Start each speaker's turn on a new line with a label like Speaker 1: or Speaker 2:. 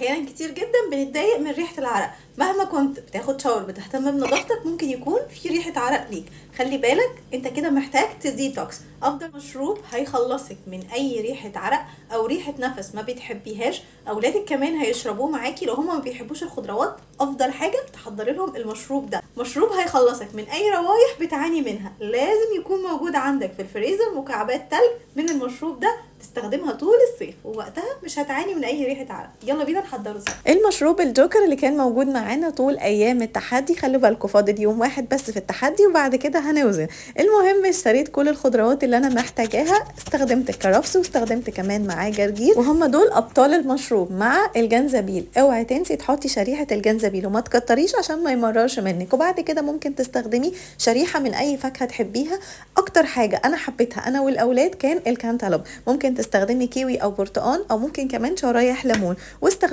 Speaker 1: احيانا كتير جدا بنتضايق من ريحه العرق، مهما كنت بتاخد shower بتهتم بنظافتك ممكن يكون في ريحه عرق ليك. خلي بالك انت كده محتاج تديتوكس. افضل مشروب هيخلصك من اي ريحه عرق او ريحه نفس ما بتحبيهاش، اولادك كمان هيشربوه معاكي لو هما ما بيحبوش الخضروات. افضل حاجة تحضري لهم المشروب ده، مشروب هيخلصك من اي روايح بتعاني منها. لازم يكون موجود عندك في الفريزر مكعبات تلج من المشروب ده تستخدمها طول الصيف، ووقتها مش هتعاني من اي ريحه عرق. يلا بينا نحضره سوا. المشروب الجوكر اللي كان موجود معانا طول ايام التحدي، خلوا بالكم فاضل يوم واحد بس في التحدي وبعد كده هنوزن. المهم اشتريت كل الخضروات اللي انا محتاجاها، استخدمت الكرفس واستخدمت كمان معاه جرجير، وهم دول ابطال المشروب مع الجنزبيل. اوعي تنسي تحطي شريحة الجنزبيل وما تكتريش عشان ما يمررش منك. وبعد كده ممكن تستخدمي شريحة من اي فاكهة تحبيها. اكتر حاجة انا حبيتها انا والاولاد كان الكانتالوب. ممكن تستخدمي كيوي او برتقان او ممكن كمان شرايح ليمون. واستخدمي